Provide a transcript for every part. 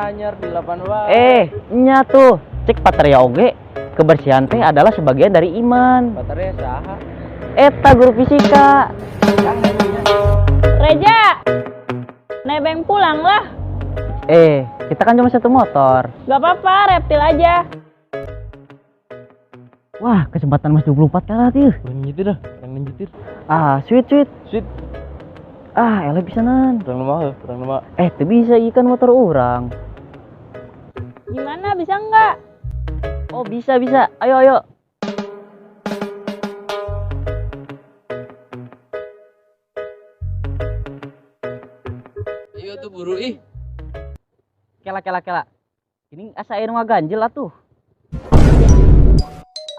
Anyar di lapan wae. Eh, nya tuh, cek Patria oge, kebersihan teh adalah sebagian dari iman. Baterai saha? Eta guru fisika. Reja, nebeng pulang lah. Eh, kita kan cuma satu motor. Gak apa-apa, reptil aja. Wah, kesempatan mas 24 karat yeuh. Urang nyetir dah, urang nyetir. Ah, sweet sweet. Sweet. Ah, eleh pisanan. Urang nama, urang nama. Eh, teu bisa ieu kan motor urang. Gimana, bisa nggak? Oh, bisa bisa. Ayo ayo. Iya tuh buru ih. Kela kela kela. Ini asa aya nu ngaganjel atuh.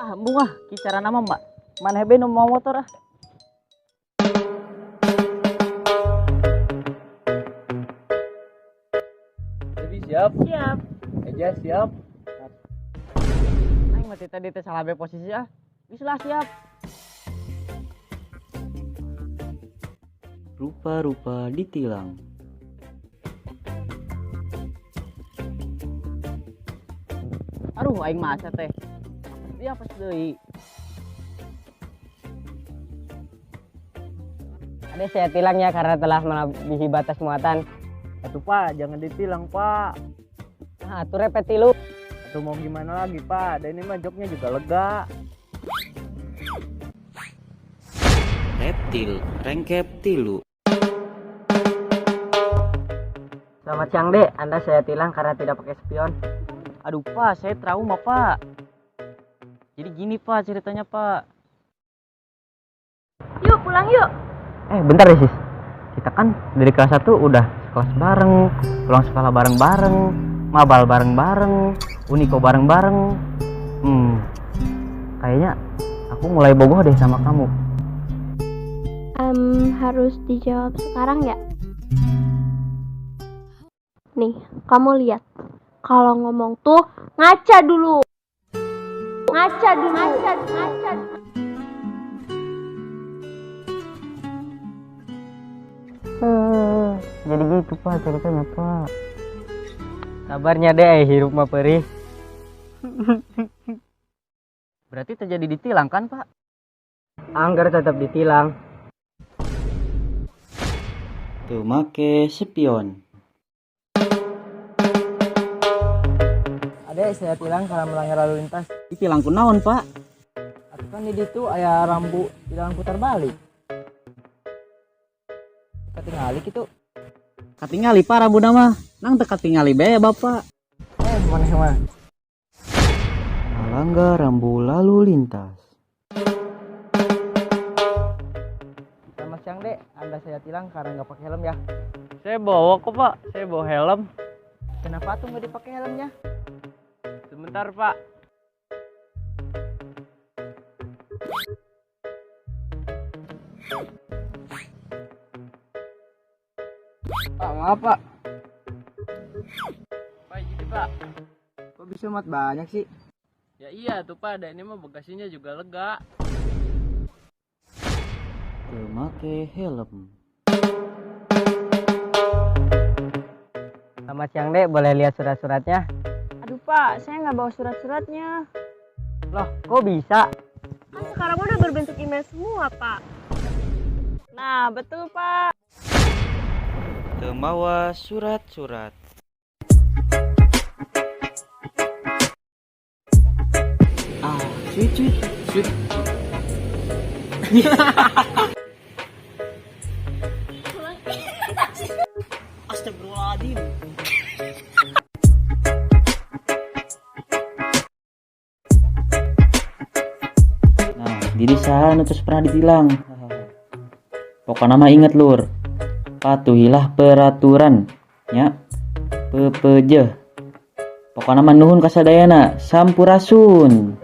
Ah, embung ah, kicaran nama Mbak. Maneh be nu mau motor ah. Devi siap. Siap. Eja siap. Aing mah tadi teh salah be posisi ah. Geus lah siap. Rupa-rupa ditilang. Aduh, aing mah asa teh. Dia apa deui? Ada saya tilang ya karena telah melebihi batas muatan. Atuh Pak, jangan ditilang Pak. Nah, atuh repet tilu. Atuh mau gimana lagi Pak? Dan ini mah joknya juga lega. Reptil rengkep tilu. Selamat siang, Dek. Anda saya tilang karena tidak pakai spion. Aduh, Pak, saya trauma, Pak. Jadi gini, Pak, ceritanya, Pak. Yuk, pulang yuk. Eh, bentar deh, Sis. Kita kan dari kelas 1 udah kelas bareng, pulang sekolah bareng-bareng, mabal bareng-bareng, uniko bareng-bareng. Kayaknya aku mulai bogoh deh sama kamu. Harus dijawab sekarang ya? Nih, kamu lihat. Kalau ngomong tuh ngaca dulu. Ngaca dulu. Ngaca, ngaca. Jadi gitu, Pak, ceritanya, Pak. Kabarnya, Dek, hirup mah perih. Berarti terjadi ditilang kan, Pak? Angger tetap ditilang. Teu make spion. Adek saya tilang karena melanggar lalu lintas. Ditilang ku naon, Pak? Atuh kan di ditu aya rambu di dalam putar balik. Ketingali gitu. Katingali, Pak, rambuna mah. Nang teu katingali be, Bapak. Eh, maneh mah. Melanggar rambu lalu lintas. Selamat siang, Dek. Anda saya tilang karena nggak pakai helm ya. Saya bawa kok, Pak. Saya bawa helm. Kenapa tuh nggak dipakai helmnya? Sebentar, Pak. Pak, maaf, Pak. Pak, gini, Pak. Kok bisa muat banyak sih? Ya iya tuh, Pak. Dan ini mah bagasinya juga lega. Teu make helm. Selamat siang, Dek. Boleh lihat surat-suratnya? Aduh, Pak, saya nggak bawa surat-suratnya. Loh, kok bisa? Kan sekarang udah berbentuk email semua, Pak. Nah, betul, Pak. Teu mawa surat-surat. Ah, sweet sweet. Sweet. Astagfirullahaladzim. Nah, diri saha nu tos pernah ditilang. Pokokna mah inget lur. Patuhilah peraturan nya. Pepejeh. Pokokna mah nuhun kasadayana. Sampurasun.